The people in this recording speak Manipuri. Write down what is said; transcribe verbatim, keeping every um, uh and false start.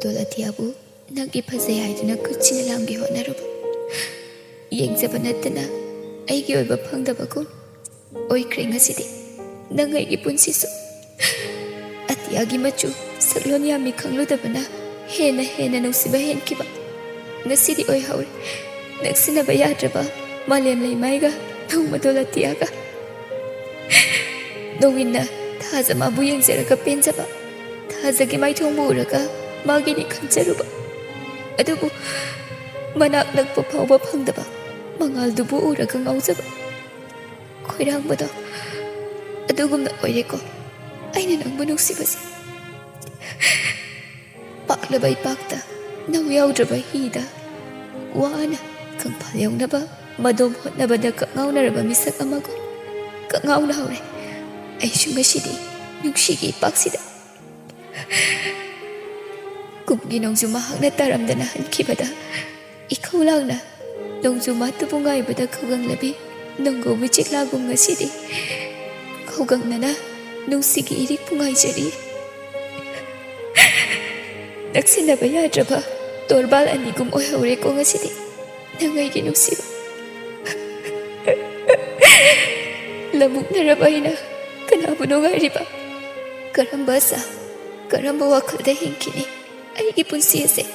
ꯗꯣꯂꯇꯤꯌꯥꯕꯨ ꯅꯪꯒꯤ ꯐꯖꯩ ꯍꯥꯏꯗꯨꯅ ꯈꯨꯠꯁꯤꯅ ꯂꯥꯝꯒꯦ ꯍꯣꯠꯅꯔꯨꯕ꯫ ꯌꯦꯡꯖꯕ ꯅꯠꯇꯅ ꯑꯩꯒꯤ ꯑꯣꯏꯕ ꯐꯪꯗꯕꯒꯨꯝ ꯑꯣꯏꯈ꯭ꯔꯦ ꯉꯁꯤꯗꯤ꯫ ꯅꯪ ꯑꯩꯒꯤ ꯄꯨꯟꯁꯤꯁꯨ ꯑꯇꯤꯌꯥꯒꯤ ꯃꯆꯨ, ꯁꯛꯂꯣꯟ ꯌꯥꯝꯃꯤ ꯈꯪꯂꯨꯗꯕꯅ ꯍꯦꯟꯅ ꯍꯦꯟꯅ ꯅꯨꯡꯁꯤꯕ ꯍꯦꯟꯈꯤꯕ꯫ ꯉꯁꯤꯗꯤ ꯑꯣꯏꯍꯧꯔꯦ ꯅꯛꯁꯤꯟꯅꯕ ꯌꯥꯗ꯭ꯔꯕ ꯃꯥꯂꯦꯝ ꯂꯩꯃꯥꯏꯒ ꯅꯣꯡꯃ ꯗꯣꯂꯇꯤꯌꯥꯒ꯫ ꯅꯣꯡꯏꯟꯅ ꯊꯥꯖ ꯃꯥꯕꯨ ꯌꯦꯡꯖꯔꯒ ꯄꯦꯟꯖꯕ, ꯊꯥꯖꯒꯤ ꯃꯥꯏꯊꯣꯡꯕꯨ ꯎꯔꯒ ꯃꯥꯒꯤꯅꯤ ꯈꯟꯖꯔꯨꯕ꯫ ꯑꯗꯨꯕꯨ ꯃꯅꯥꯛ ꯅꯛꯄ ꯐꯥꯎꯕ ꯐꯪꯗꯕ ꯃꯉꯥꯜꯗꯨꯕꯨ ꯎꯔꯒ ꯉꯥꯎꯖꯕ꯫ ꯈꯣꯏꯔꯥꯡꯕꯗꯣ ꯑꯗꯨꯒꯨꯝꯅ ꯑꯣꯏꯔꯦꯀꯣ ꯑꯩꯅ ꯅꯪꯕꯨ ꯅꯨꯡꯁꯤꯕꯁꯦ꯫ ꯄꯥꯛꯂꯕ ꯏꯄꯥꯛꯇ ꯅꯧ ꯌꯥꯎꯗ꯭ꯔꯕ ꯍꯤꯗ ꯋꯥꯅ ꯀꯪꯐꯥꯜ ꯌꯧꯅꯕ ꯃꯗꯣꯝ ꯍꯣꯠꯅꯕꯗ ꯀꯛꯉꯥꯎꯅꯔꯕ ꯃꯤꯁꯛ ꯑꯃꯒꯨꯝ ꯀꯛꯉꯥꯎꯅ ꯍꯧꯔꯦ꯫ ꯑꯩꯁꯨ ꯉꯁꯤꯗꯤ ꯅꯨꯡꯁꯤꯒꯤ ꯏꯄꯥꯛꯁꯤꯗ ꯀꯨꯝꯒꯤ ꯅꯣꯡꯖꯨ ꯃꯍꯥꯛꯅ ꯇꯥꯔꯝꯗꯅ ꯍꯟꯈꯤꯕꯗ ꯏꯈꯧ ꯂꯥꯡꯅ ꯅꯣꯡꯖꯨ ꯃꯥꯠꯇꯨꯕꯨ ꯉꯥꯏꯕꯗ ꯈꯧꯒꯪꯂꯕꯤ ꯅꯣꯡꯒꯧꯕꯤ ꯆꯤꯛꯂꯥꯒꯨꯝ ꯉꯁꯤꯗꯤ ꯈꯧꯒꯪꯅꯅ ꯅꯨꯡꯁꯤꯒꯤ ꯏꯔꯤꯛꯄꯨ ꯉꯥꯏꯖꯔꯤ꯫ ꯅꯛꯁꯤꯟꯅꯕ ꯌꯥꯗ꯭ꯔꯕ ꯇꯣꯔꯕꯥꯜ ꯑꯅꯤꯒꯨꯝ ꯑꯣꯏꯍꯧꯔꯦꯀꯣ ꯉꯁꯤꯗꯤ ꯅꯪ ꯑꯩꯒꯤ ꯅꯨꯡꯁꯤꯕ꯫ ꯂꯃꯨꯛꯅꯔꯕ ꯑꯩꯅ ꯀꯅꯥꯕꯨꯅꯣ ꯉꯥꯏꯔꯤꯕ? ꯀꯔꯝꯕ ꯑꯁꯥ, ꯀꯔꯝꯕ ꯋꯥꯈꯜꯗ ꯍꯤꯡꯈꯤꯅꯤ ꯑꯩꯒꯤ ꯄꯨꯟꯁꯤ ꯑꯁꯦ?